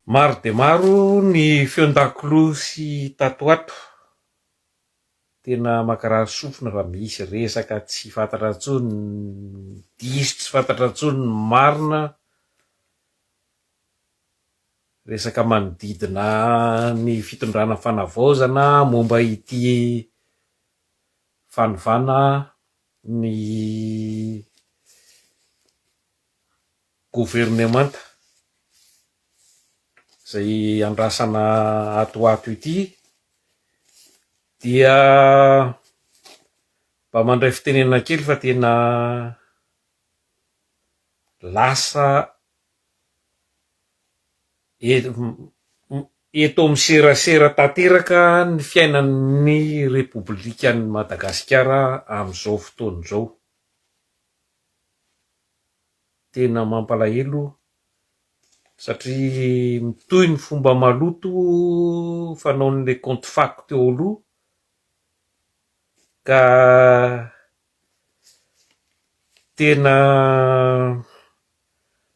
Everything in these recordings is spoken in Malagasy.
Maro dia maro ny feon-dakolosy tato ho ato. Tena mankarary sofina fa misy resaka tsy fantatra intsony ny diso, tsy fantatra intsony ny marina. Resaka manodidina ny fitondrana fanavaozana momba ity fanovana ny governemanta izay andrasana ato ho ato ity dia mba mandray fitenenana kely fa tena lasa eto amin'ny serasera tanteraka ny fiainan'ny Repoblikan'i Madagasikara amin'izao fotoana izao. Tena mampalahelo satria mitohy ny fomba maloto fanaon'ilay kaonty fako teo aloha ka tena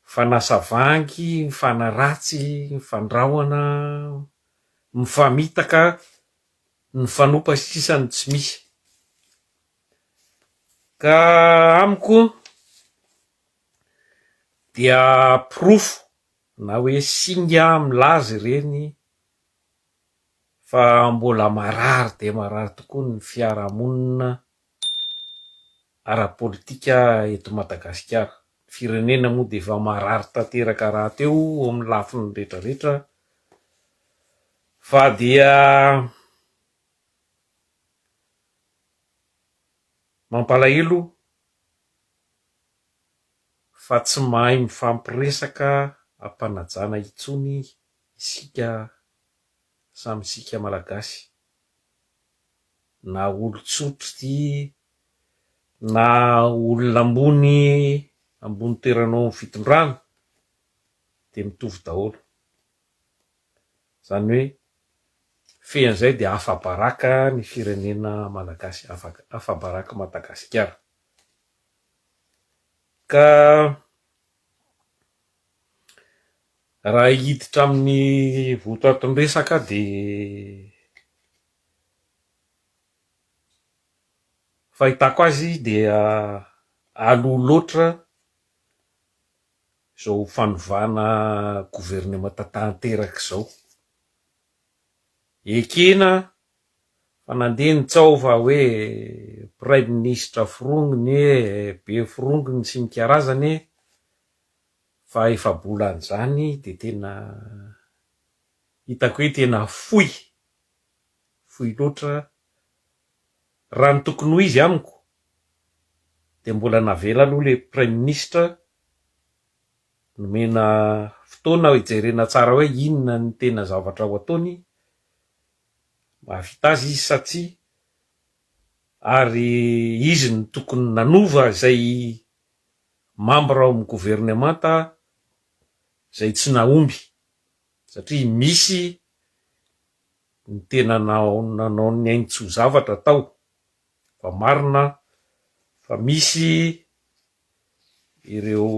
mifanasa vangy, mifanaratsy, mifandrahona, mifamitaka, mifanompa sisa no tsy misy. Ka amiko dia porofo na hoe singa milaza ireny fa mbola marary dia marary tokoa ny fiarahamonina ara-politika eto Madagasikara. Ny firenena moa dia efa marary tanteraka rahateo amin'ny lafiny rehetra rehetra fa dia Mampalahelo fa tsy mahay mifampiresaka am-panajana intsony isika samy isika Malagasy, na olon-tsotra ity na olona ambony ambony toerana ao amin'ny fitondrana dia mitovy daholo. Izany hoe fehin'izay dia afa-baraka ny firenena malagasy, afa-baraka Madagasikara. Ka raha hiditra amin'ny votoatin-dresaka dia fahitako azy dia aloha loatra izao fanovana governemanta tanteraka izao. Ekena fa nandeha ny tsaho fa hoe praiminisitra forongony e, be forongony sy ny karazany e, fa efa-bolan'izany dia tena hitako hoe tena fohy, fohy loatra raha ny tokony ho izy amiko dia mbola navela aloha ilay praiminisitra nomena fotoana hijerena tsara hoe inona ny tena zavatra ho ataony, mahavita azy izy sa tsia, ary izy no tokony nanova izay mambra ao amin'ny governemanta izay tsy nahomby satria misy ny tena nanao ny ainy tsy ho zavatra tao fa marina fa misy ireo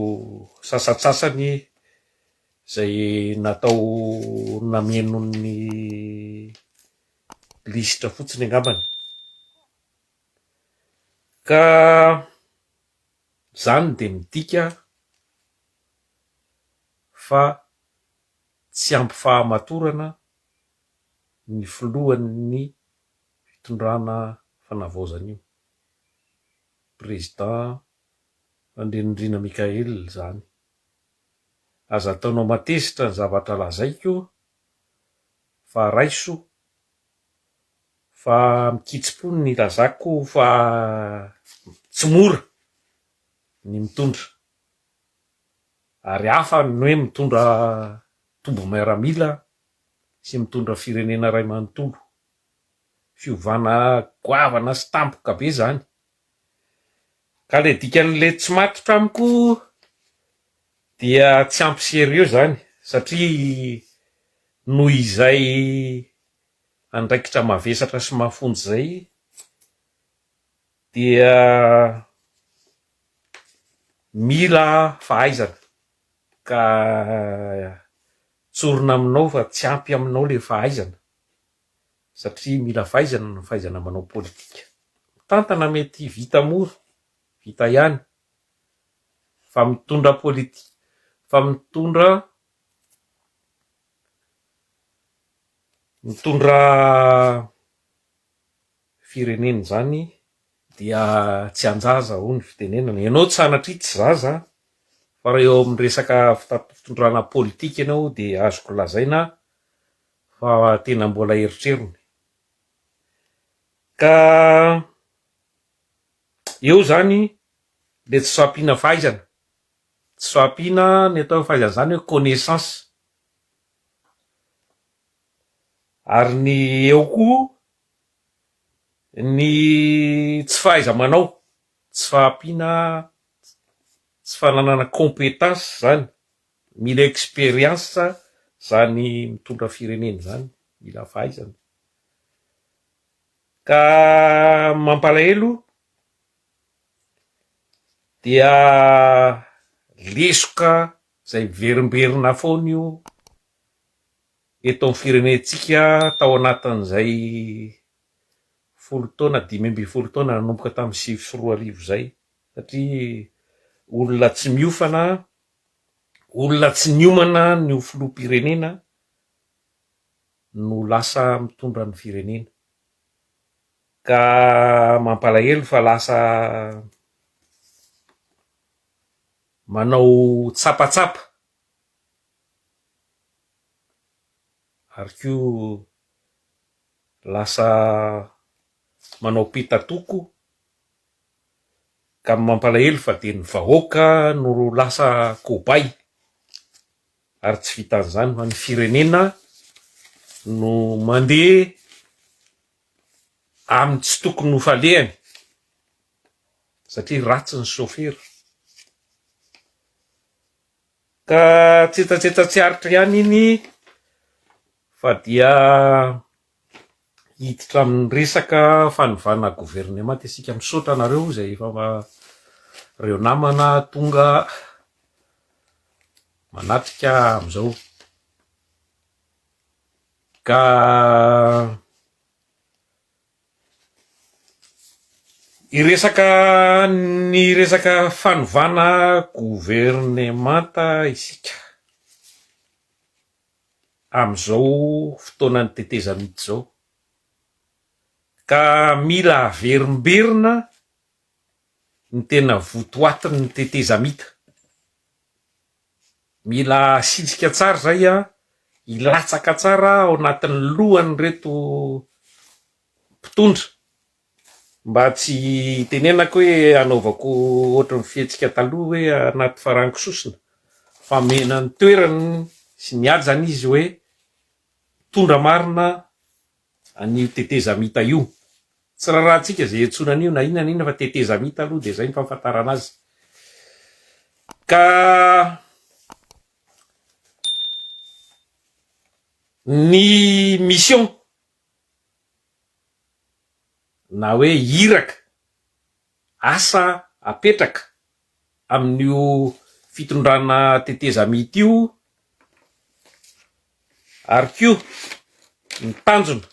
sasantsasany izay natao nameno ny lisitra fotsiny angambany. Ka izany dia midika fa tsy ampy fahamatorana ny filohan'ny fitondrana fanavaozana io. Président Randrianirina Michaël izany. Aza ataonao matezitra ny zavatra lazaiko fa raiso fa mikitsim-po ny nilazako fa tsy mora ny mitondra ary hafa ny hoe mitondra toby miaramila sy mitondra firenena iray manontolo. Fiovana goavana sy tampoka be izany. Ka le dikan'le tsy matotra amiko dia tsy ampy sérieux zany satria noho izay andraikitra mavesatra sy mafonja izay dia mila fahaizana ka. Tsorina aminao fa tsy ampy aminao le fahaizana satria mila fahaizana ny fahaizana manao politika. Mitantana mety vita mora, vita ihany fa mitondra politika, fa mitondra mitondra firenena izany dia tsy an-jaza hoy ny fitenenana. Ianao tsy sanatria tsy zaza fa raha eo amin'ny resaka fitondrana politika ianao dia azoko lazaina fa tena mbola erotrerony. Ka eo izany le tsy fahampiana fahaizana, tsy fahampiana ny atao hoe fahaizana izany hoe connaissance. Ary ny eo koa ny tsy fahaiza-manao, tsy fahampiana, tsy fananana compétence zany, mila expérience zany mitondra firenena zany, mila fahaizana. Ka mampalahelo dia lesoka izay miverimberina foana io eto amin'ny firenentsika tao anatin'izay folo taona, 15 taona nanomboka tamin'ny 2009 izay satria olona tsy miofana, olona tsy niomana ny ho filoham-pirenena no lasa mitondra ny firenena. Ka mampalahelo fa lasa manao tsapatsapa ary koa lasa manao petatoko ka mampalahelo fa dia ny vahoaka no lasa kobay ary tsy vitan'izany fa ny firenena no mandeha amin'ny tsy tokony ho falehany satria ratsy ny sôfera. Ka tsetsatsetsa tsy aritra ihany iny fa dia hiditra amin'ny resaka fanovana governemanta isika. Misaotra anareo izay efa ireo namana tonga manatrika amin'izao. Ka Hiresaka ny resaka fanovana governemanta isika amin'izao fotoanan'ny tetezamita izao, ka mila averimberina ny tena votoatin'ny tetezamita. Mila asitrika tsara izay an, hilatsaka tsara ao anatin'ny lohan'ireto mpitondra mba tsy hitenenako hoe hanaovako ohatry ny fihetsika taloha hoe anaty farango sosona fa omena ny toerany sy ny hajany izy hoe mitondra marina an'io tetezamita io. Tsy raharahantsika izay iantsoana an'io na inona na inona fa tetezamita aloha dia izay ny fahafantarana azy. Ka ny mission na hoe iraka, asa apetraka amin'io fitondrana tetezamita io ary koa ny tanjona,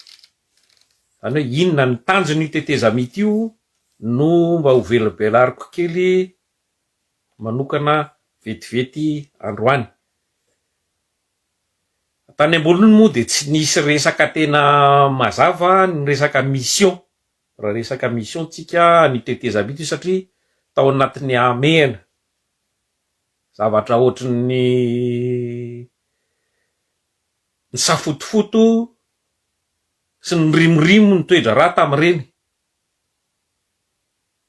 izany hoe inona ny tanjon'io tetezamita io no mba ho velabelariko kely manokana vetivety androany. Tany am-boalohany moa dia tsy nisy resaka tena mazava ny resaka mission, raha resaka mission tsika ny tetezamita io satria tao anatin'ny hamehana, zavatra ohatrin'ny nisafotofoto sy nirimorimo ny toe-draharaha tamin'ireny.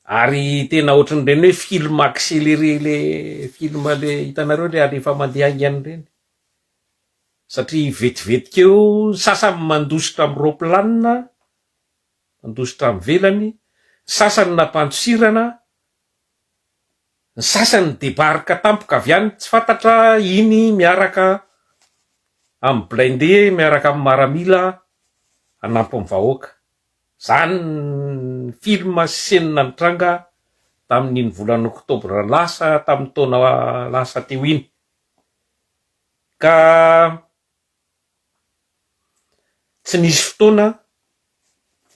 Ary tena ohatran'ireny hoe film accéléré le film le hitanareo le alefa mandeha haingana ireny. Satria vetivetika eo ny sasany mandositra amin'ny roplanina, mandositra any ivelany, ny sasany nampandosirana, ny sasany ni-debarque tampoka avy any tsy fantatra iny miaraka amin'ny blindé miaraka amin'ny maramila hanampy ny vahoaka. Zany ny film sy scène nitranga tamin'iny volana oktobra lasa tamin'ny taona lasa teo iny. Ka. Tsy nisy fotoana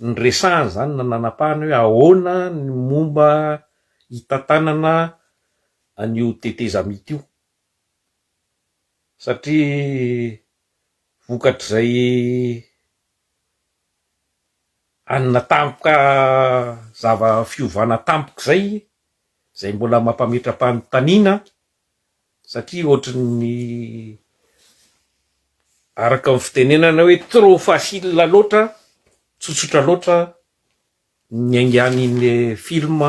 niresahana izany na nanapahana hoe ahoana ny momba hitantanana an'io tetezamita io. Satria vokatr'izay hanina tampoka zava-fiovana tampoka izay, izay mbola mampametra-panontaniana satria ohatran'ny araka ny fitenenana hoe trop facile loatra, tsotsotra loatra ny niaingan'iny film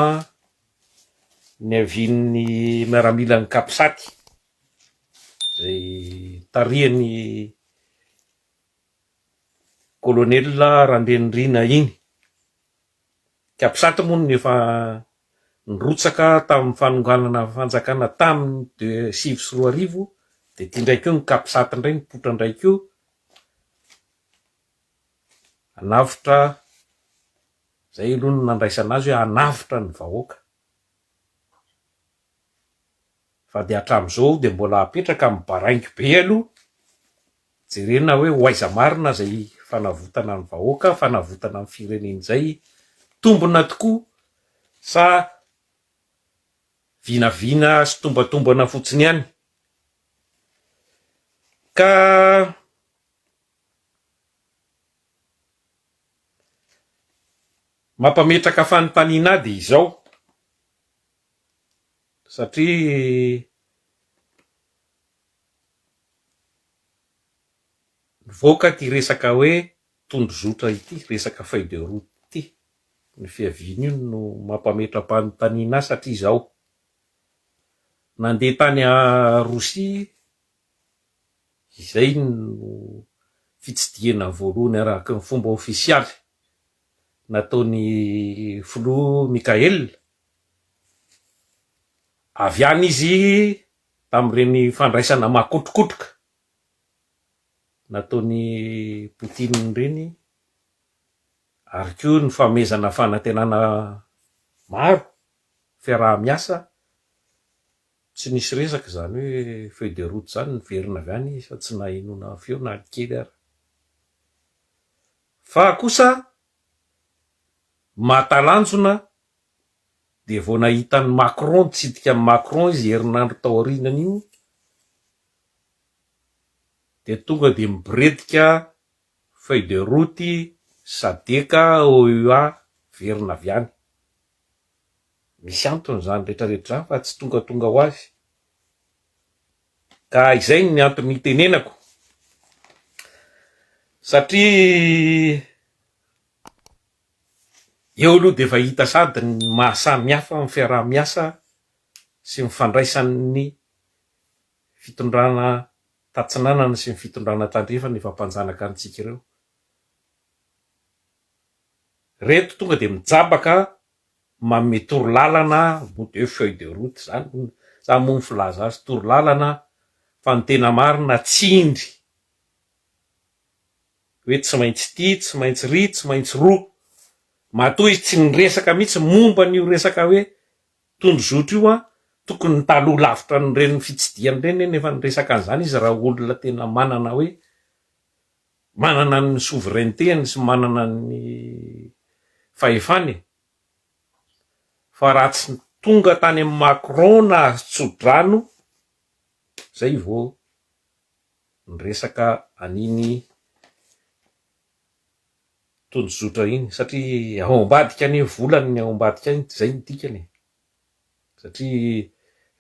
niavian'ny miaramilan'ny capsat izay tarihan'ny colonel Randrianirina iny. Capsat moa no efa nirotsaka tamin'ny fanonganana fanjakana tamin'ny de 2009 dia ity indray koa ny Capsat indray nipoitra indray koa hanavotra, izay aloha no nandraisana azy hoe hanavotra ny vahoaka. Fa dia hatramin'izao dia mbola apetraka amin'ny baraingo be aloha Jerena hoe ho aiza marina izay fanavotana ny vahoaka, fanavotana ny firenena izay, tombona tokoa sa vinavina sy tombatombana fotsiny ihany? Ka mampametraka fanontaniana ahy dia izao, satria Nivoaka ity resaka hoe tondrozotra ity, resaka feuille de route ity. Ny fiavian'io no mampametra-panontaniana ahy satria izao, nandeha tany Rosia izay no fitsidihana voalohany araka ny fomba ofisialy nataon'ny filoha Mickaël. Avy any izy tamin'ireny fandraisana makotrokotroka nataon'i Poutine ireny ary koa ny fanomezana fanantenana maro, fiaraha-miasa, tsy nisy resaka izany hoe feuille de route izany, niverina avy any izy fa tsy nahenoana feo na kely ary. Fa kosa mahatalanjona Dia vao nahita an'i Macron, nitsidika an'i Macron izy herinandro tao aorianan'io, dia tonga dia mibiredika feuille de route Sadec, OUA, miverina avy any. Misy antony izany rehetra rehetra izany fa tsy tongatonga ho azy. Ka izay ny antony itenenako. Satria Eo aloha dia efa hita sady ny maha samy hafa ny fiaraha-miasa sy ny fandraisan'ny fitondrana tatsinanana sy ny fitondrana tandrefana efa mpanjanaka antsika ireo. Reto tonga dia mijabaka manome torolalana moa dia hoe feuille de route zany hono, zany moa ny filaza azy, torolalana fa ny tena marina tsindry. hoe tsy maintsy ity, tsy maintsy ry, tsy maintsy roa. Matoa izy tsy niresaka mihitsy momba an'io resaka hoe tondrozotra io an, tokony taloha lavitra an'ireny fitsidihana ireny anie efa niresaka an'izany izy raha olona tena manana hoe manana ny souveraineté-ny sy manana ny fahefany e. Fa raha tsy tonga tany amin'i Macron nahazo tso-drano zay vao niresaka an'iny tondrozotra iny satria ao ambadika anie volany ny ao ambadika iny zay no dikany e! satria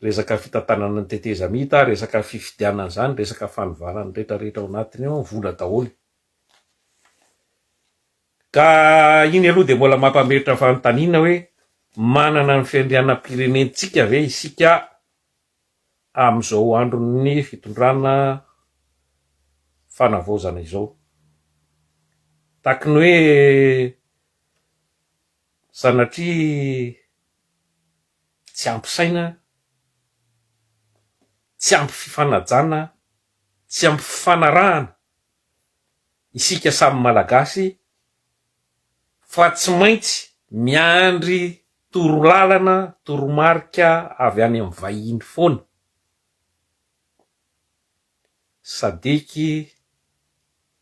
resaka fitantanana ny tetezamita, resaka fifidianana zany, resaka fanovana ny retraretra ao anatiny ao vola daholo. Ka iny aloha dia mbola mampametra fanontaniana hoe manana ny fiandrianam-pirenentsika ve isika amin'izao andron'ny fitondrana fanavaozana izao. Tahaky ny hoe sanatria tsy ampy saina, tsy ampy fifanajana, tsy ampy fifanarahana isika samy Malagasy fa tsy maintsy miandry torolalana, toromarika avy any amin'ny vahiny foana. Sadec,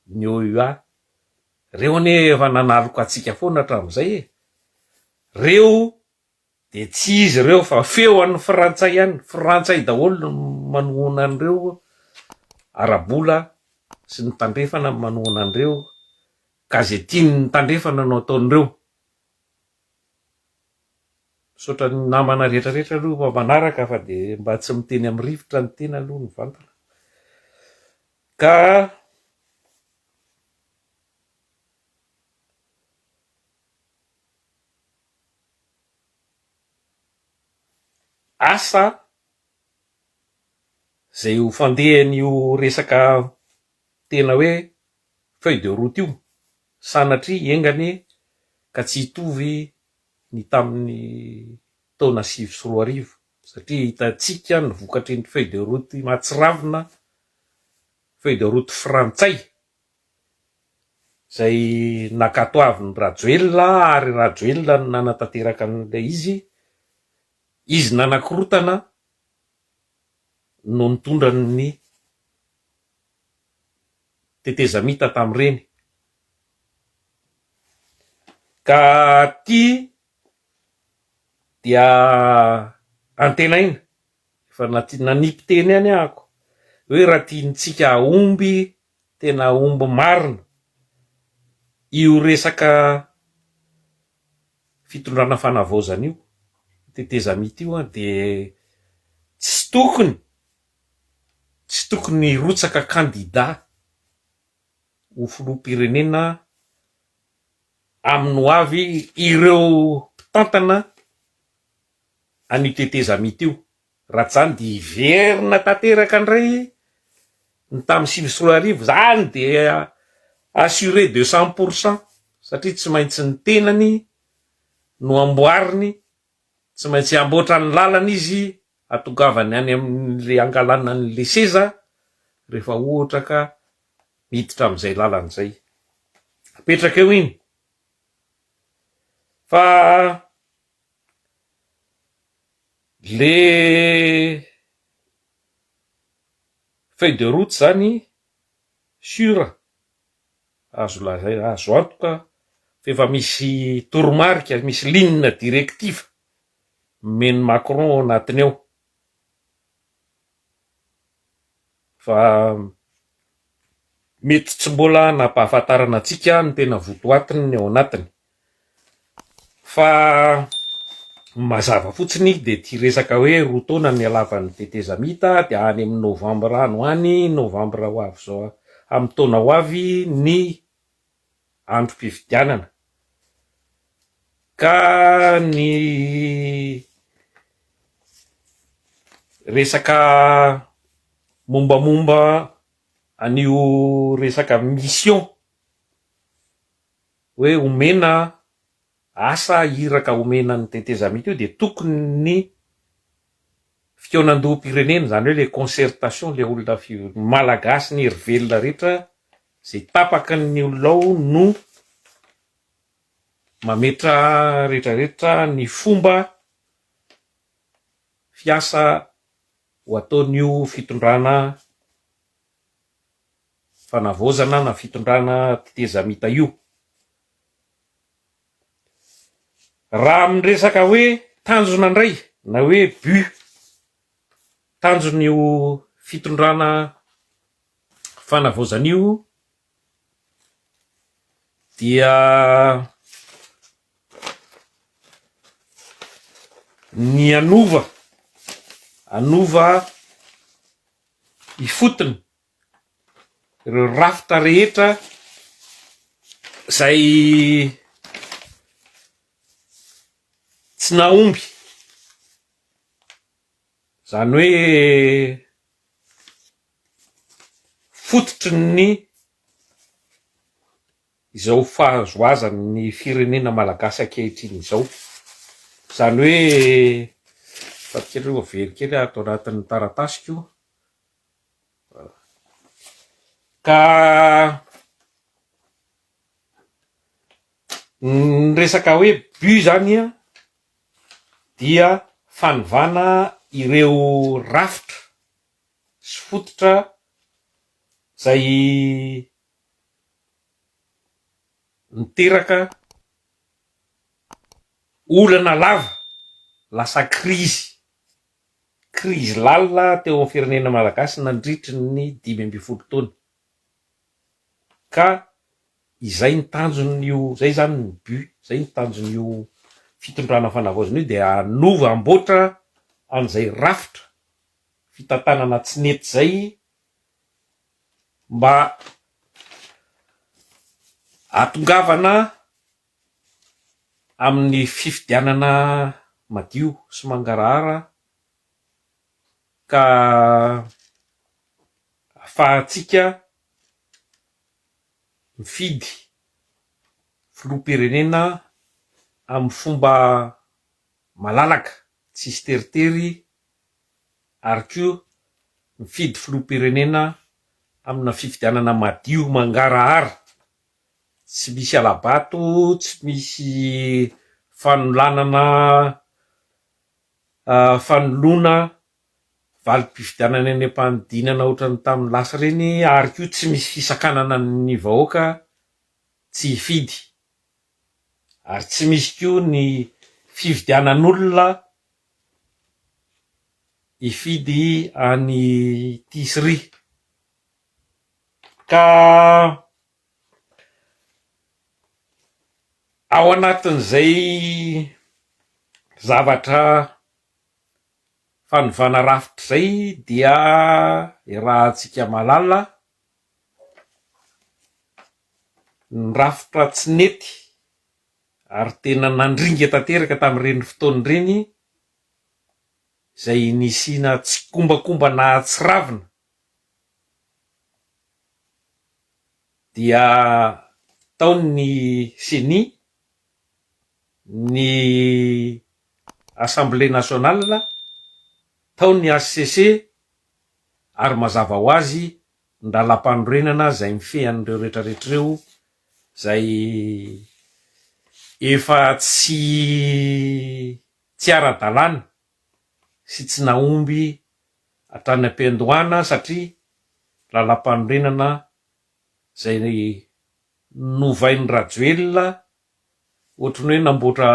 ny OUA. Reo anie efa nanaloka antsika foana hatramin'izay e! Reo dia tsy izy ireo fa feo an'ny frantsay ihany, frantsay daholo no manohana an'ireo ara-bola sy ny tandrefana no manohana an'ireo ka ze tian'ny tandrefana no ataon'ireo. Misaotra ny namana rehetra rehetra aloha mba manaraka fa dia mba tsy miteny amin'ny rivotra ny tena aloha mivantana ka. Asa izay ho fandehan'io resaka tena hoe feuille de route io, sanatria enga anie ka tsy hitovy ny tamin'ny taona 2009 satria hitantsika ny vokatr'iny feuille de route mahatsiravina, feuille de route frantsay izay nankatoavin'i Rajoelina ary Rajoelina no nanatanteraka an'ilay izy, izy nanakorotana no nitondra ny tetezamita tamin'ireny. Ka ty dia antenaina, efa nanipy teny ihany ahako, hoe raha tiantsika hahomby tena hahomby marina io resaka fitondrana fanavaozana io, tetezamita io dia tsy tokony, tsy tokony hirotsaka kandida ho filoham-pirenena amin'ny ho avy ireo mpitantana an'io tetezamita io. Raha tsy izany dia hiverina tanteraka indray ny tamin'ny 2009, izany dia assuré de cent pour cent satria tsy maintsy ny tenany no amboariny, tsy maintsy hamboatra ny lalana izy hatongavany any amin'ilay hangalana an'ilay seza rehefa ohatra ka miditra amin'izay lalana izay. Apetraka eo iny fa le feuille de route zany sur azo lazaina azo antoka fa efa misy toromarika misy ligne directive nomen'i Macron ao anatiny ao fa mety tsy mbola nampahafantarana antsika ny tena votoatiny ao anatiny fa mazava fotsiny dia ity resaka hoe roa taona ny halavan'ny tetezamita dia any amin'ny novambra any ho any, novambra ho avy izao amin'ny taona ho avy ny androm-pifidianana ka ny resaka mombamomba an'io resaka mission hoe omena asa iraka omena ny tetezamita io dia tokony ny fikaonandoham-pirenena izany hoe le concertation le olona malagasy ny hery velona rehetra izay tapaky ny olona ao no mametra rehetrarehetra ny fomba fiasa ho ataon'io fitondrana fanavaozana na fitondrana tetezamita io. Raha amin'ny resaka hoe tanjona indray na hoe but, tanjon'io fitondrana fanavaozana io dia ny hanova, hanova ifotony ireo rafitra rehetra izay tsy nahomby, izany hoe fototry ny izao fahazoazan'ny firenena malagasy ankehitriny izao. Izany hoe, faty kely aloha very kely ato anatin'ny taratasiko. Ka ny resaka hoe but zany an dia fanovana ireo rafitra sy fototra zay. Niteraka olana lava, lasa krizy, krizy lalina teo amin'ny firenena malagasy nandritry ny 15 taona. Ka izay ny tanjon'io, izay izany ny but, izay ny tanjon'io fitondrana fanavaozana io dia hanova, hamboatra an'izay rafitra fitantanana tsy nety izay mba hahatongavana amin'ny fifidianana madio sy mangarahara ka ahafahantsika mifidy filoham-pirenena amin'ny fomba malalaka, tsisy teritery ary koa mifidy filoham-pirenena amina fifidianana madio mangarahara, tsy misy hala-bato, tsy misy fanolanana fanoloana valim-pifidianana eny am-panidinana ohatran'ny tamin'ny lasa ireny ary koa tsy misy fisakanana ny vahoaka tsy hifidy ary tsy misy koa ny fividianan'olona hifidy an'i Tisry. Ka ao anatin'izay zavatra fanovana rafitra izay dia iarahantsika mahalala ny rafitra tsy nety ary tena nandringa tanteraka tamin'ireny fotoana ireny izay nisiana tsikombakomba nahatsiravina dia tao ny Ceni, ny Assemblée nationale, tao ny HCC ary mazava ho azy ny lalampanorenana izay mifehy an'ireo rehetrarehetra ireo izay efa tsy tsy ara-dalàna sy tsy nahomby hatrany am-piandohana satria lalampanorenana izay novain'i Rajoelina ohatry ny hoe namboatra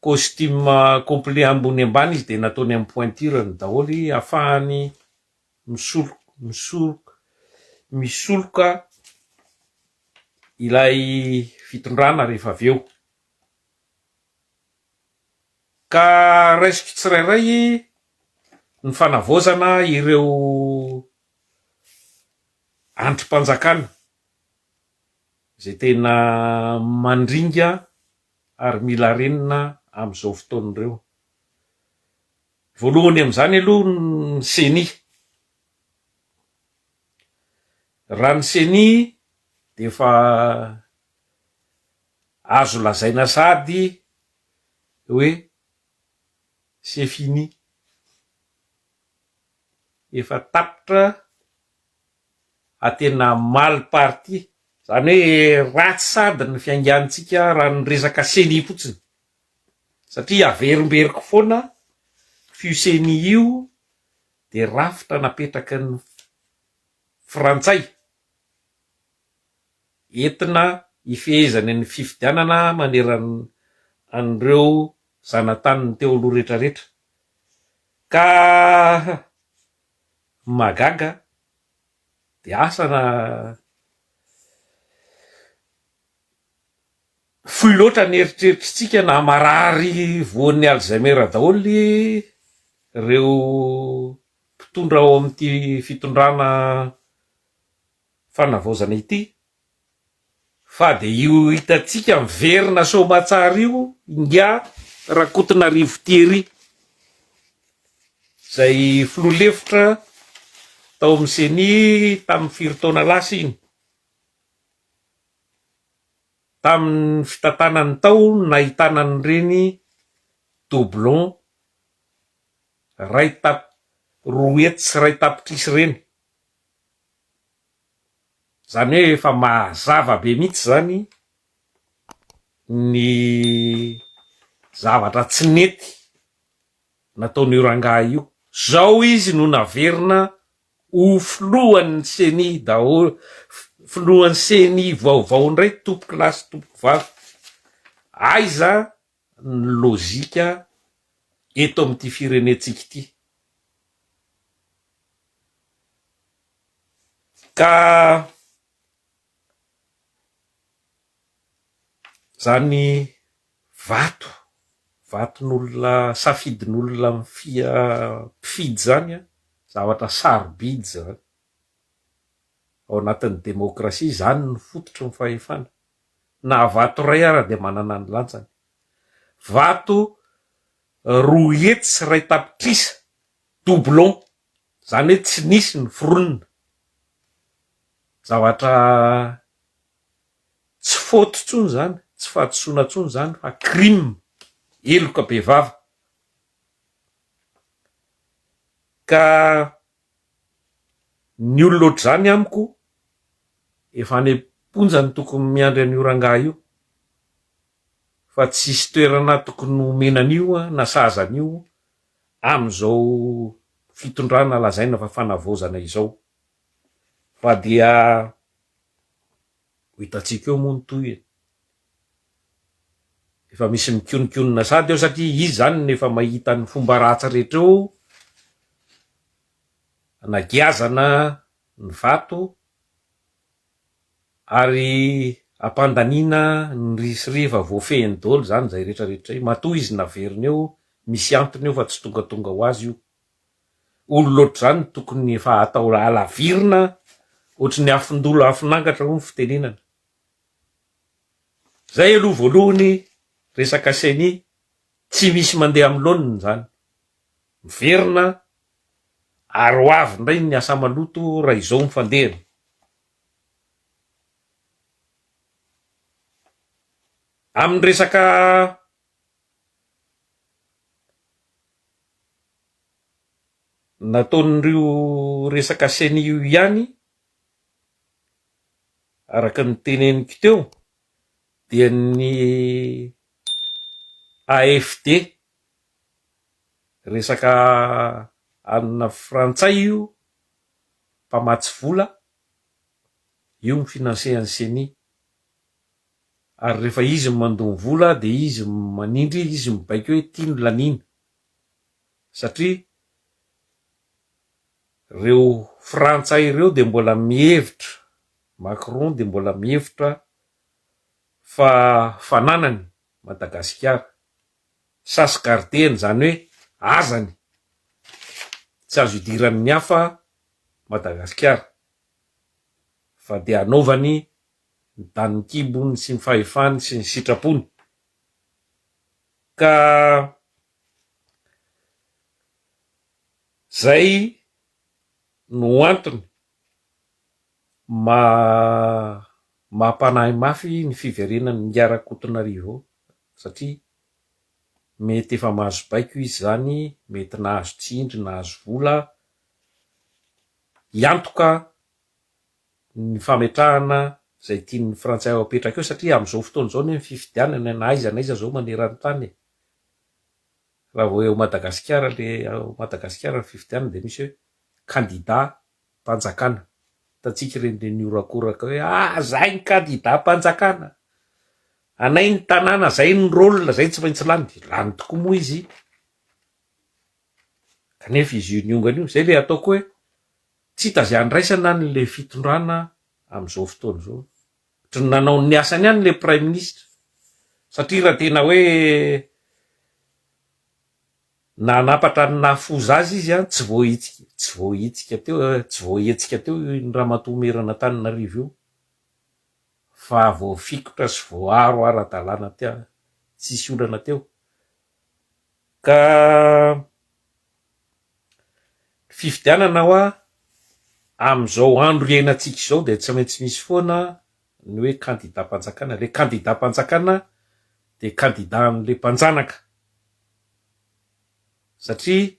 costume complet ambony ambany izy dia nataony amin'ny pointure-ny daholo ahafahany misolo misoroka misoloka ilay fitondrana rehefa avy eo. Ka raisiko tsirairay ny fanavaozana ireo andrim-panjakana izay tena mandringa ary mila renina amin'izao fotoana ireo. Voalohany amin'izany aloha ny ceni. Raha ny ceni dia efa azo lazaina sahady hoe c'est fini, efa tapitra ary tena mal parti, izany hoe ratsy sahady ny fiaingantsika raha ny resaka ceni fotsiny. Satria averimberiko foana f'io ceni io dia rafitra napetraky ny frantsay entina hifehezany ny fifidianana manerana an'ireo zanataniny teo aloha retraretra. Ka mahagaga dia asa na Fohy loatra ny eritreritritsika na marary voan'ny Alzheimer daholo ireo mpitondra ao amin'ity fitondrana fanavaozana ity fa dia io hitantsika miverina soamatsara io ingahy Rakotonarivo Thierry izay filoha lefitra tao amin'ny ceni tamin'ny firy taona lasa iny. Tamin'ny fitantanany tao no nahitana an'ireny doublon iray tap 102 tapitrisa ireny. Izany hoe efa mazava be mihitsy izany ny zavatra tsy nety nataon'io rangahy io. Zao izy no naverina ho filohan'ny ceni daholo. filohan'ny ceni vaovao indray tompoko lahy sy tompoko vavy. Aiza ny lojika eto amin'ity firenentsika ity? Ka zany vato, vaton'olona, safidin'olona mpifidy zany an, zavatra sarobidy zany. Ao anatin'ny demokrasia, izany no fototry ny fahefana. Na vato iray ara dia manana ny lanjany. Vato 102 tapitrisa, doublon, izany hoe tsy nisy ny foronina. Zavatra tsy faute intsony izany, tsy fahadisoana intsony izany fa crime, heloka bevava. Ka ny olona ohatr'izany amiko efa any am-ponja no tokony miandry an'io rangahy io fa tsisy toerana tokony homena an'io na sahaza an'io amin'izao fitondrana lazaina fa fanavaozana izao fa dia ho hitantsika eo moa ny tohiny. Efa misy mikononkonona sady eo satria izy izany no efa mahita ny fomba ratsy rehetra eo anagiazana ny vato ary ampandaniana ny risry efa voafehiny daholo izany izay rehetra rehetra izay. Matoa izy naverina eo misy antony eo fa tsy tongatonga ho azy io. Olona ohatr'izany no tokony efa atao halavirina ohatry ny afon-dolo afon'angatra hoy ny fitenenana. Zay aloha voalohany resaka ceni tsy misy mandeha amin'ny laoniny izany. Miverina ary ho avy indray ny asa maloto raha izao ny fandehany. Amin'ny resaka Nataon'ireo resaka ceni io ihany, araka ny teneniko teo, dia ny AFD, resaka anona frantsay io, mpamatsy vola, io mi-financer an'i ceni. Ary rehefa izy no mandoa ny vola dia izy no manindry, izy no mibaiko hoe ity no laniana. Satria reo frantsay ireo dia mbola mihevitra, Macron dia mbola mihevitra fa fananany Madagasikara. Chasse gardée-ny izany hoe azany, tsy azo idiran'ny hafa Madagasikara fa dia anaovany ny danin'ny kibony sy ny fahefany sy ny sitrapony. Ka zay no antony maha mampanahy mafy ny fiverenan'i Ingahy Rakotonarivo satria mety efa mahazo baiko izy zany, mety nahazo tsindry, nahazo vola hiantoka ny fametrahana izay tian'ny frantsay ho apetraka eo satria amin'izao fotoana izao anie ny fifidianana na aiza na aiza izao maneran-tany e! Raha vao eo Madagasikara le ao Madagasikara ny fifidianana dia misy hoe kandida mpanjakana. Hitantsika ireny le nihorakoraka hoe ah zay ny kandida mpanjakana, anay ny tanàna, zay ny rôle, zay tsy maintsy lany. Dia lany tokoa moa izy kanefa izy io niongana io. Zay le ataoko hoe Tsy hita izay andraisana an le fitondrana amin'izao fotoana izao. Ohatry ny nanao ny asany ihany le praiminisitra. Satria raha tena hoe nanampatra ny naha foza azy izy an, tsy voahitsika tsy voahitsika teo tsy voahetsika teo iny ramatoa Merina Antananarivo io fa voafikotra sy voaaro ara-dalàna teo tsisy olana teo. Ka Ny fifidianana hoa amin'izao andro iainantsika izao dia tsy maintsy misy foana ny hoe kandidam-panjakana. Ilay kandidam-panjakana dia kandida an'ilay mpanjanaka satria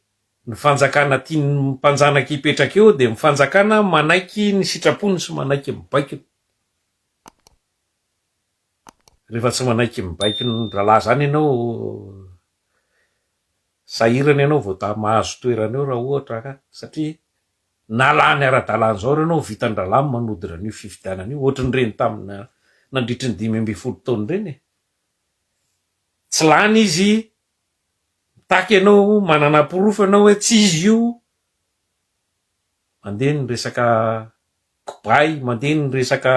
ny fanjakana tian'ny mpanjanaka hipetraka eo dia ny fanjakana manaiky ny sitrapony sy manaiky ny baikony. Rehefa tsy manaiky ny baikon'ny rahalahy izany ianao Sahirana ianao vao ta mahazo toerana eo raha ohatra ka satria Na lany ara-dalàna izao ary ianao, vitan-drahalahy ny manodina an'io fifidianana io, ohatran'ireny tamina nandritry ny 15 taona ireny e. Tsy lany izy, mitaky ianao, manana porofo ianao hoe tsy izy io, mandeha ny resaka kobay, mandeha ny resaka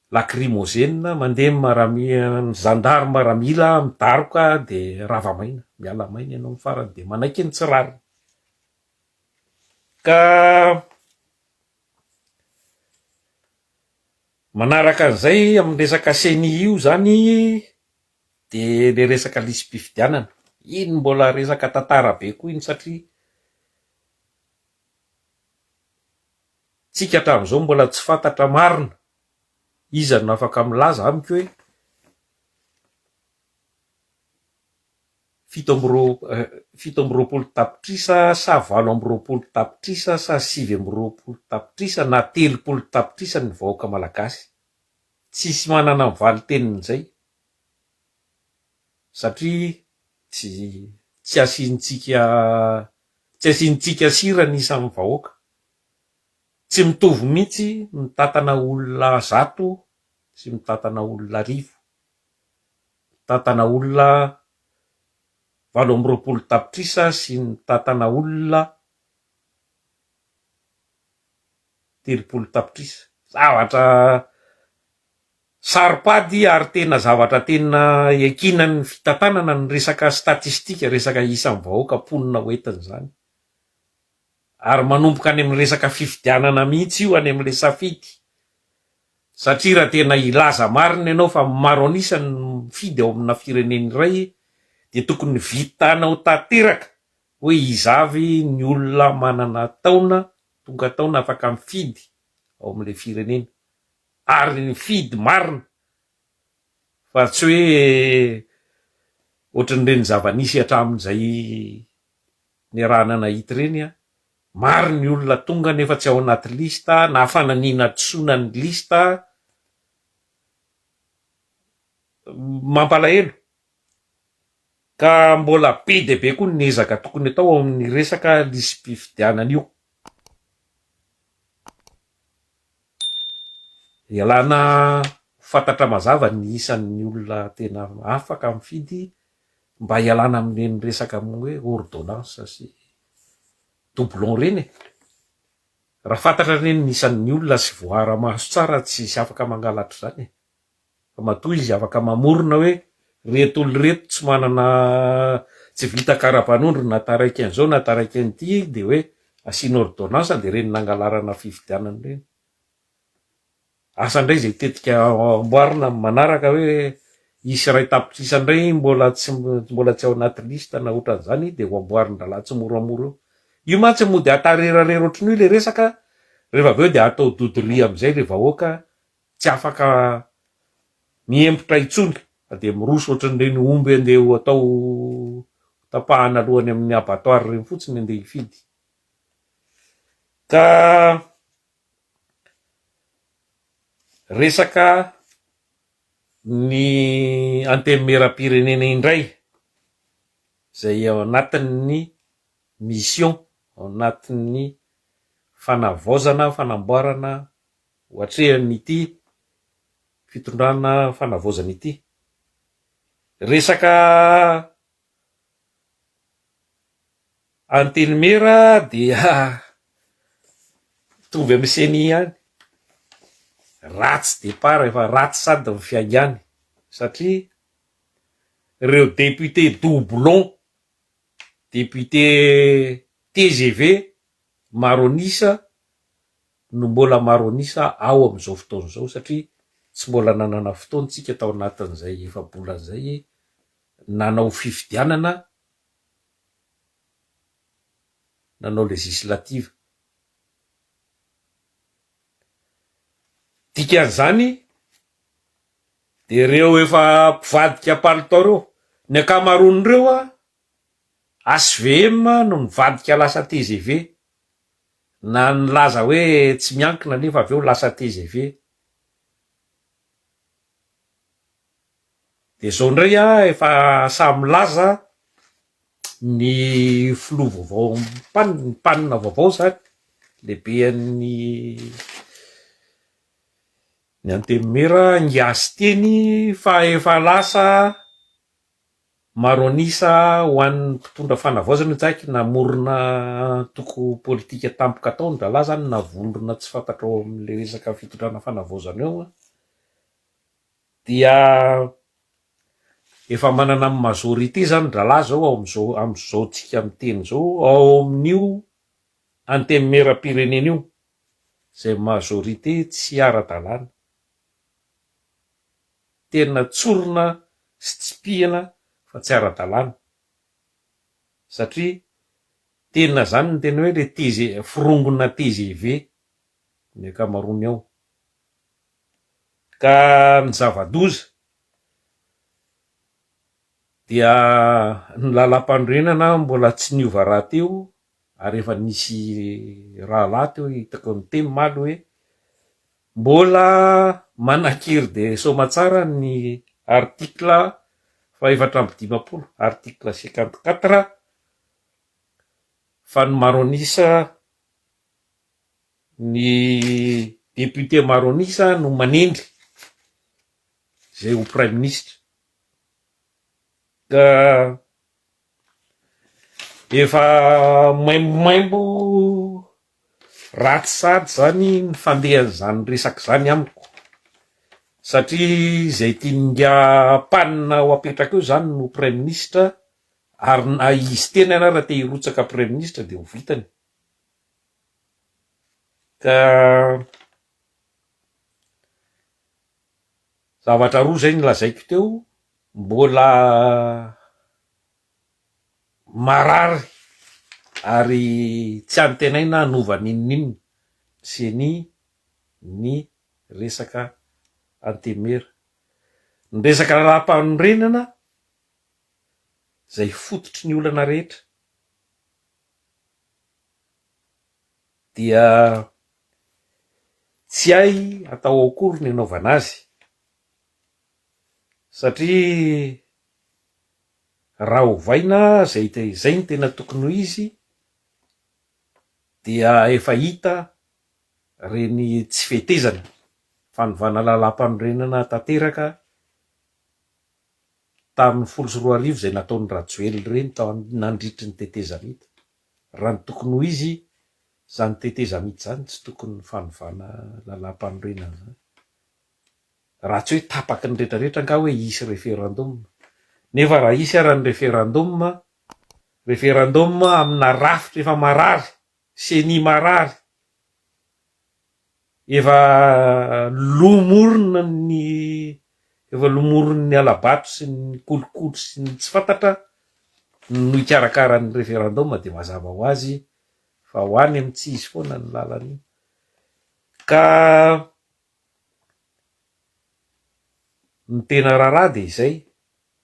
lacrymogène, mandeha ny maramila, ny zandary maramila midaroka dia rava maina, miala maina ianao amin'ny farany dia manaiky ny tsy rariny. Ka manaraka an'izay amin'ny resaka ceni io zany dia le resaka lisi-pifidianana, iny mbola resaka tantara be koa iny satria tsika hatramin'izao mbola tsy fantatra marina iza no afaka milaza amiko hoe 27 tapitrisa sa 28 tapitrisa sa 29 tapitrisa na 30 tapitrisa ny vahoaka malagasy. Tsisy manana ny valin-tenin'izay satria tsy tsy asiantsika tsy asiantsika sira ny isan'ny vahoaka. Tsy mitovy mihitsy mitantana olona 100 sy mitantana olona 1000. Mitantana olona 28 tapitrisa sy mitantana olona 30 tapitrisa. Zavatra saro-pady ary tena zavatra tena iankinan'ny fitantanana ny resaka statistika, resaka isan'ny vahoaka mponina ho entin'izany. Ary manomboka any amin'ny resaka fifidianana mihitsy io, any amin'ilay safidy. Satria raha tena hilaza marina ianao fa maro an'isa ny mifidy ao amina firenena iray dia tokony vitanao tanteraka hoe iza avy ny olona manana taona, tonga taona afaka mifidy ao amin'ilay firenena. Ary mifidy marina fa tsy hoe ohatran'ireny zava-nisy hatramin'izay niarahana nahita ireny an! Maro ny olona tonga nefa tsy ao anaty liste na fananiana hadisoana ny liste. Mampalahelo. Ka mbola be dia be koa ny ezaka tokony atao ao amin'ny resaka lisi-pifidianana io. Ialana ho fantatra mazava ny isan'ny olona tena afaka mifidy mba hialana amin'ireny resaka hoe ordonnance sy doublon ireny e! Raha fantatra anie ny isan'ny olona sy voaara-maso tsara tsisy afaka mangalatra izany e! Fa matoa izy afaka mamorona hoe reto olona ireto tsy manana tsy vita karapanondro na taraiky an'izao na taraiky an'ity dia hoe asiana ordonnance dia ireny nangalarana fifidianana ireny. Asa indray izay tetika amboarina amin'ny manaraka hoe hisy 1 tapitrisa indray mbola tsy mbola tsy ao anaty liste na ohatran'izany dia ho amboarin-drahalahy tsimoramora eo. Io mantsy mody atarerarera ohatran'io ilay resaka rehefa avy eo dia atao dodoria amin'izay ilay vahoaka tsy afaka miembotra intsony fa dia miroso ohatran'ireny omby andeha ho atao tapahana aloha any amin'ny abattoir ireny fotsiny andeha hifidy. Ka Resaka ny antenimierampirenena indray izay ao anatin'ny mission, ao anatin'ny fanavaozana, fanamboarana ho atrehan'ity fitondrana fanavaozana ity. Resaka Antenimiera dia mitovy amin'ny ceni ihany, ratsy départ efa ratsy sady ny fiaingàny satria ireo député doublon, député tgv maro an'isa no mbola maro an'isa ao amin'izao fotoana izao satria tsy mbola nanana fotoana isika tao anatin'izay efa-bolana izay nanao fifidianana nanao législative. Dikan'izany dia ireo efa mpivadika palitao ireo, ny ankamaroan'ireo an, HVM no nivadika lasa tgv, na nilaza hoe tsy miankina nefa avy eo lasa tgv. Dia izao indray an, efa samy milaza. Ny filoha vaovao mpan, ny mpanina vaovao zany, lehiben'ny ny antenimiera ingahy Siteny fa efa lasa maro an'isa ho an'ny mpitondra fanavaozana io tsaky namorona antoko politika tampoka tao ny rahalahy zany na vondrona tsy fantatra ao amin'le resaka fitondrana fanavaozana eo an, dia efa manana ny majorité zany dralahy zao ao amzao amzao tsika miteny zao ao amin'io antenimierampirenena io zay majorité tsy ara-dalàna. Tena tsorina sy tsipihina fa tsy ara-dalàna satria tena zany ny tena hoe le TG forongona tgv ny ankamaroany ao. Ka ny zava-doza dia ny lalam-panorenana mbola tsy niova rahateo ary efa nisy rahalahy teo hitako niteny omaly hoe Mbola manan-kery dia soamatsara ny article faha-54, article 54, fa ny maro an'isa, ny député maro an'isa no manendry izay ho praiminisitra. Ka efa maimbomaimbo Ratsy sahady zany ny fandehan'izany resaka izany amiko satria izay tian'ingahy Mpanina ho apetraka eo zany no praiminisitra ary na izy tenany ara te hirotsaka praiminisitra dia ho vitany ka zavatra roa zay no lazaiko teo mbola Marary ary tsy antenaina hanova n'inon'inona ceni ny resaka antemera. Ny resaka lalàmpanorenana izay fototry ny olana rehetra dia tsy hay atao akory ny anaovana azy satria Raha ovaina izay izay no tena tokony ho izy dia efa hita ireny tsy fetezana, fanovana lalàmpanorenana tanteraka tamin'ny 2010 izay nataon'i Rajoelina ireny tao nandritry ny tetezamita. Raha ny tokony ho izy izany tetezamita izany tsy tokony fanovana lalàmpanorenana izany. Raha tsy hoe tapaky ny retraretra angaha hoe hisy referendum. Nefa raha hisy ara ny referendum, referendum amina rafitra efa marary, ceni marary, efa lomorina ny efa lomorin'ny hala-bato sy ny kolikoly sy ny tsy fantatra no hikarakara ny referendum dia mazava ho azy fa ho any amin'ny tsy izy foana ny lalana io. Ka Ny tena raharaha dia izay,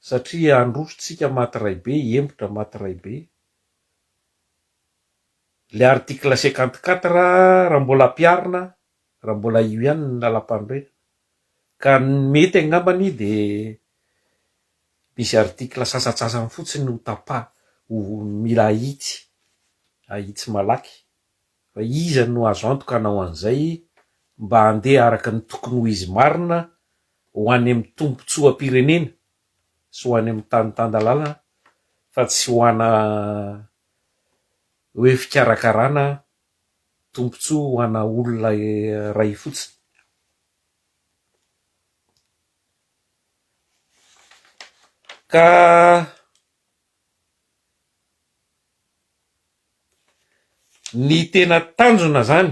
satria handroso tsika maty raibe, hihemotra maty raibe. Le article 54 raha mbola ampiharina, raha mbola io ihany ny lalampanorenana, ka ny mety angambany dia misy article sasantsasany fotsiny ho tapaha, ho mila ahitsy, ahitsy malaky. Fa iza no azo antoka hanao an'izay mba handeha araka ny tokony ho izy marina ho any amin'ny tombontsoam-pirenena sy ho any amin'ny tany tan-dalàna fa tsy ho ana hoe fikarakarana tombontsoa ho ana olona iray fotsiny. Ka. Ny tena tanjona zany,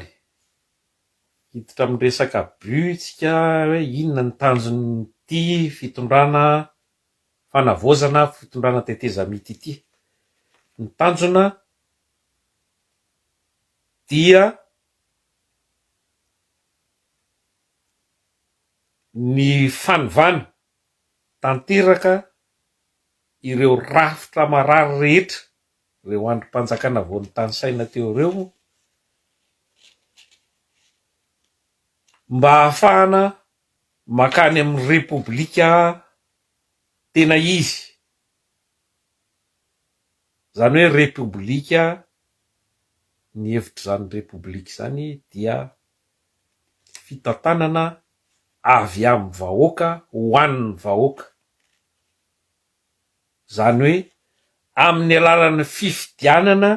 hiditra amin'ny resaka but tsika hoe inona ny tanjon'ity fitondrana fanavaozana fitondrana tetezamita ity. Ny tanjona dia ny fanovana tanteraka ireo rafitra marary rehetra, ireo andrim-panjakana vao notanisaina teo ireo, mba hahafahana mankany amin'ny Repoblika tena izy. Izany hoe repoblika, ny hevitr'izany repoblika izany dia fitantanana avy amin'ny vahoaka ho an'ny vahoaka. Izany hoe amin'ny alalan'ny fifidianana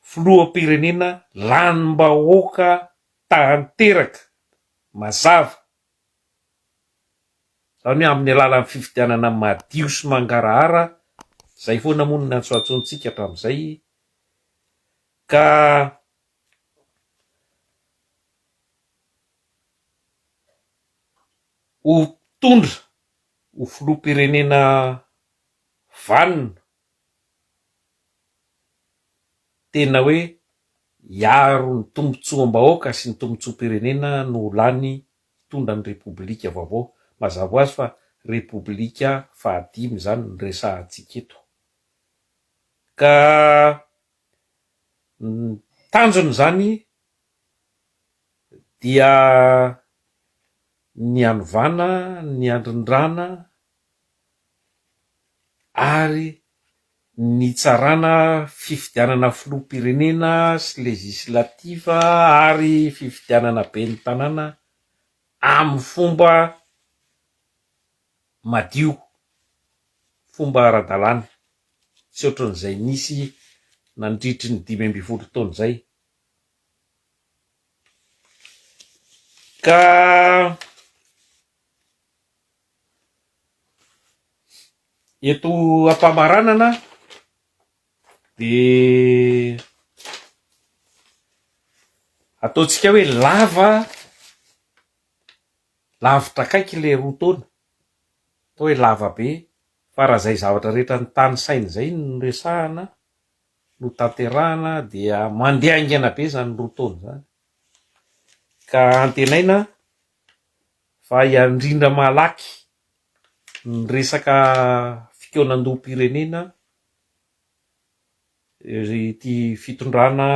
filoham-pirenena lanim-bahoaka tanteraka, mazava. Izany hoe amin'ny alalan'ny fifidianana madio sy mangarahara, izay foana moa no niantsoantsoantsika hatramin'izay, ka ho mpitondra, ho filoham-pirenena vanona, tena hoe hiaro ny tombontsoam-bahoaka sy ny tombontsoam-pirenena no ho lany hitondra ny Repoblika vaovao. Mazava ho azy fa Repoblika fahadimy izany no resahantsika eto. Ka ny tanjona izany dia ny hanovana, ny handrindrana ary ny hitsarana fifidianana filoham-pirenena sy legislative ary fifidianana ben'ny tanàna amin'ny fomba madio, fomba ara-dalàna, tsy ohatran'izay nisy nandritry ny 15 taona izay. Ka eto am-pamaranana dia ataontsika hoe lava lavitra akaiky ilay roa taona, atao hoe lava be fa raha izay zavatra rehetra notanisaina izay no resahana no tanterahana dia mandeha haingana be izany roa taona izany ka antenaina fa hiandrindra malaky ny resaka fikaonandoham-pirenena ity fitondrana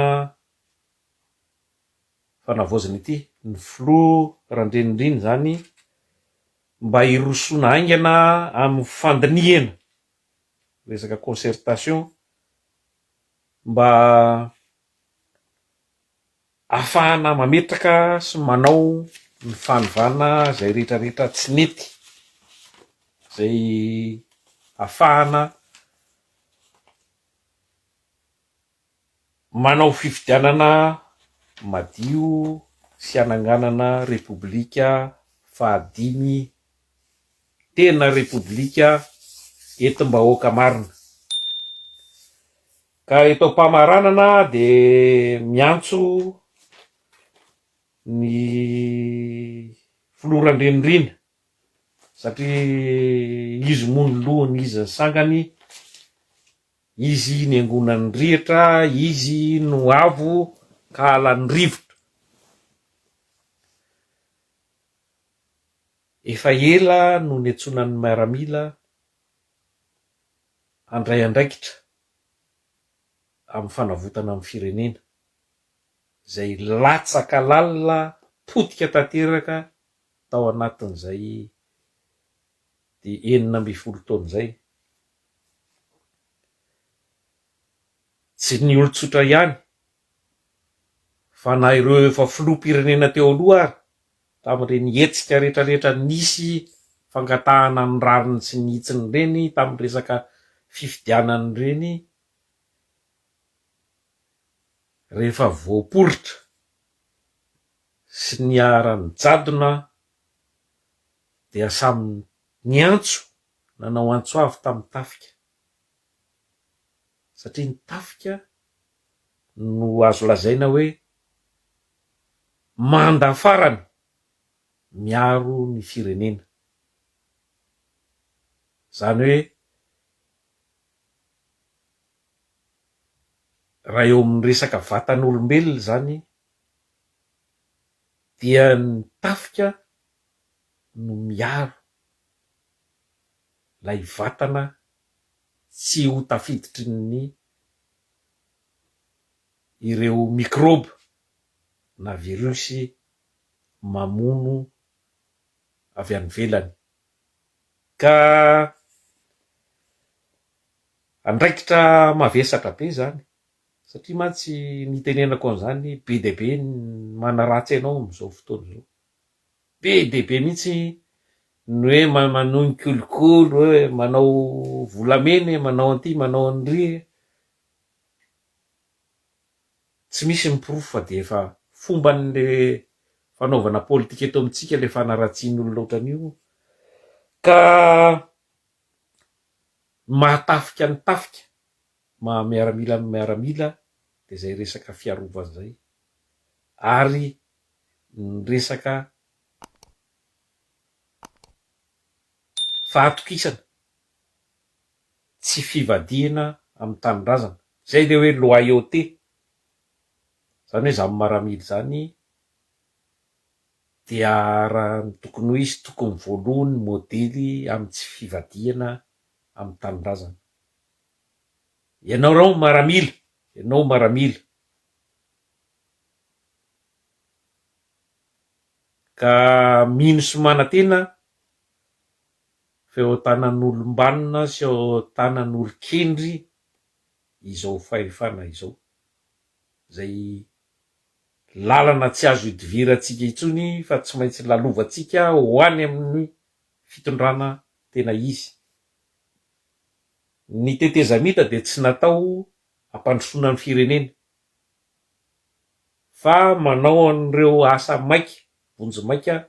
fanavaozana ity, ny filoha Randrianirina izany mba hirosoana haingana amin'ny fandinihana resaka concertation mba ahafahana mametraka sy manao ny fanovana izay rehetra rehetra tsy nety, izay ahafahana manao fifidianana madio sy hananganana repoblika fahadimy tena repoblika entim-bahoaka marina. Ka eto am-pamaranana dia miantso ny filoha Randrianirina satria izy moa no lohany, izy ny sangany, Izy niangonan'ny rihatra, izy no avo ka halan'ny rivotra. Efa ela no niantsoana ny miaramila handray andraikitra amin'ny fanavotana ny firenena, izay latsaka lalina, potika tanteraka tao anatin'izay 16 taona izay. Tsy ny olon-tsotra ihany fa na ireo efa filoham-pirenena teo aloha ary tamin'ireny hetsika rehetrarehetra nisy fangatahana ny rariny sy ny hitsiny ireny tamin'ny resaka fifidianana ireny rehefa voaporitra sy niharan'ny jadona dia samy niantso nanao antso avo tamin'ny tafika satria ny tafika no azo lazaina hoe manda farany miaro ny firenena. Izany hoe raha eo amin'ny resaka vatan'olombelona izany dia ny tafika no miaro ilay vatana tsy ho tafiditry ny ireo mikraoba na virus mamono avy any ivelany. Ka Andraikitra mavesatra be izany satria mantsy ny itenenako an'izany be dia be ny manaratsy anao amin'izao fotoana izao. Be dia be mihitsy ny hoe manohy ny kolikoly hoe manao volamena e, manao an'ity, manao an'ry e. Tsy misy ny porofo fa dia efa fomban'le fanaovana politika eto amintsika le fanaratsian'olona ohatran'io ka ny mahatafika ny tafika, maha miaramila ny miaramila dia izay resaka fiarovana izay ary ny resaka fahatokisana tsy fivadihana amin'ny tanindrazana, izay ilay hoe loyauté, izany hoe izany maramila izany dia raha ny tokony ho izy tokony voalohany modely amin'ny tsy fivadihana amin'ny tanindrazana. Ianao rao maramila, ianao maramila. Ka mino sy manantena fa eo an-tanan'olom-banona sy eo an-tanan'olon-kendry izao fahefana izao, izay lalana tsy azo idivirantsika intsony fa tsy maintsy lalovantsika ho any amin'ny fitondrana tena izy. Ny tetezamita dia tsy natao hampandrosoana ny firenena fa manao an'ireo asa maika, vonjimaika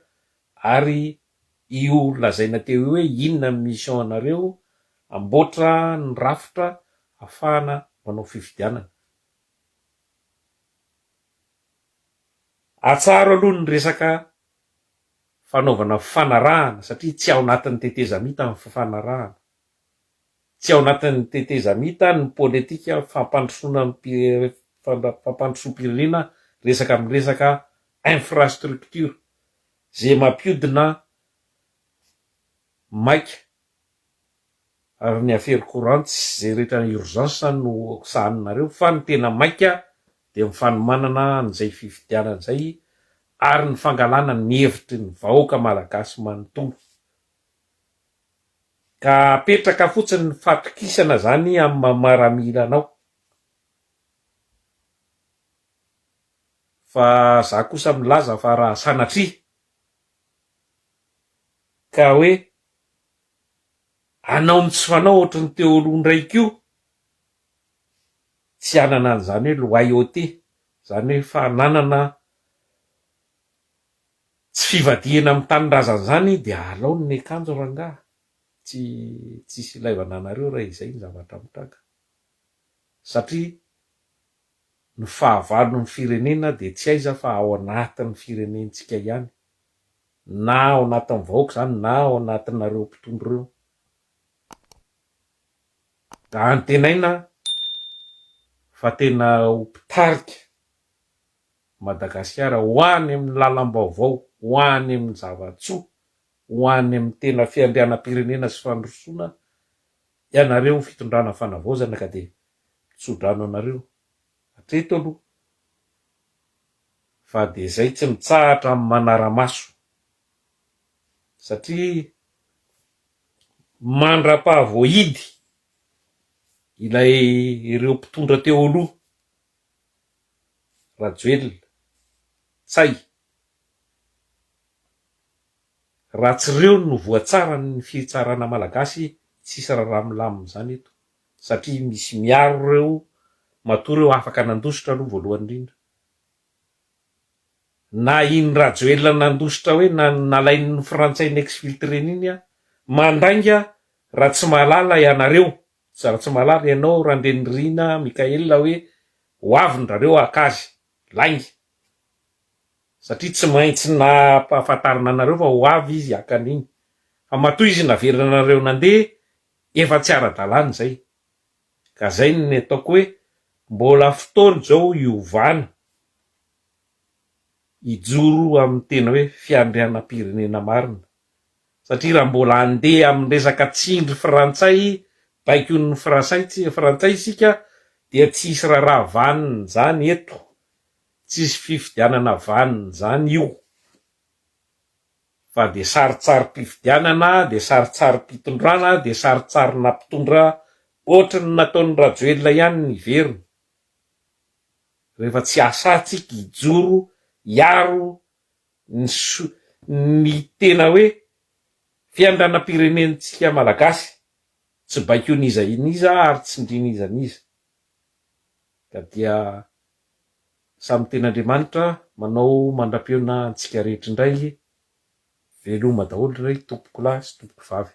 ary io lazaina teo io hoe inona ny mission anareo, amboatra ny rafitra ahafahana manao fifidianana. Atsaharo aloha ny resaka fanaovana fifanarahana satria tsy ao anatin'ny tetezamita ny fifanarahana. Tsy ao anatin'ny tetezamita ny politika fampandrosoana fampandrosoam-pirenena resaka miresaka infrastructure ze mampiodina maika ary ny affaire courante sy ze rehetra urgence no sahaninareo fa ny tena maika dia ny fanomanana an'izay fifidianana izay ary ny fangalana ny hevitry ny vahoaka malagasy manontolo. Ka apetraka fotsiny ny fatokisana zany amin'ny maha maramila anao. Fa za kosa milaza fa raha sanatria ka hoe hanao ny tsy fanao ohatry ny teo aloha indray koa, tsy hanana an'izany hoe loyauté, izany hoe fananana Tsy fivadihana amin'ny tanindrazana izany dia alao ny akanjo rangaha, tsy tsisy ilaivana anareo raha izay ny zavatra mitranga. Satria ny fahavalon'ny firenena dia tsy aiza fa ao anatin'ny firenentsika ihany, na ao anatin'ny vahoaka izany na ao anatinareo mpitondra ireo. Ka antenaina fa tena ho mpitarika Madagasikara ho any amin'ny lalam-baovao, ho any amin'ny zava-tsoa, ho any amin'ny tena fiandrianam-pirenena sy fandrosoana ianareo fitondrana fanavaozana ka dia mitsodrano anareo hatreto aloha fa dia izay tsy mitsahatra amin'ny manara-maso satria mandra-pahavoahidy ilay ireo mpitondra teo aloha Rajoelina, Ntsay. Raha tsy reo no voatsara ny fitsarana malagasy tsisy raharaha milamina izany eto satria misy miaro reo matoa reo afaka nandositra aloha voalohany indrindra. Na iny Rajoelina nandositra hoe nalain'ny frantsay nexfiltrena iny mandainga raha tsy mahalala ianareo Raha tsy mahalala ianao Randrianirina Mickaël hoe ho avy ny rareo haka azy. Lainga. Satria tsy maintsy nampahafantarina anareo fa ho avy izy haka an'iny. Fa matoa izy naverinareo nandeha, efa tsy ara-dalàna izay. Ka zay ny ataoko hoe mbola fotoana izao hiovana, hijoro amin'ny tena hoe fiandrianam-pirenena marina. Satria raha mbola handeha amin'ny resaka tsindry frantsay, baikon'ny frasay frantsay isika dia tsy hisy raharaha vanona izany eto, tsy hisy fifidianana vanona izany io fa dia sarintsarim-pifidianana, dia sarintsarim-pitondrana, dia sarintsarina mpitondra Ohatry ny nataon'i Rajoelina ihany ny hiverina rehefa tsy asantsika hijoro hiaro ny so ny tena hoe fiandranam-pirenentsika Malagasy tsy baikoin'iza n'iza ary tsindrin'iza n'iza ka dia samy tenin'Andriamanitra manao mandra-pihaona antsika rehetra indray veloma daholo ry tompokolahy sy tompokovavy.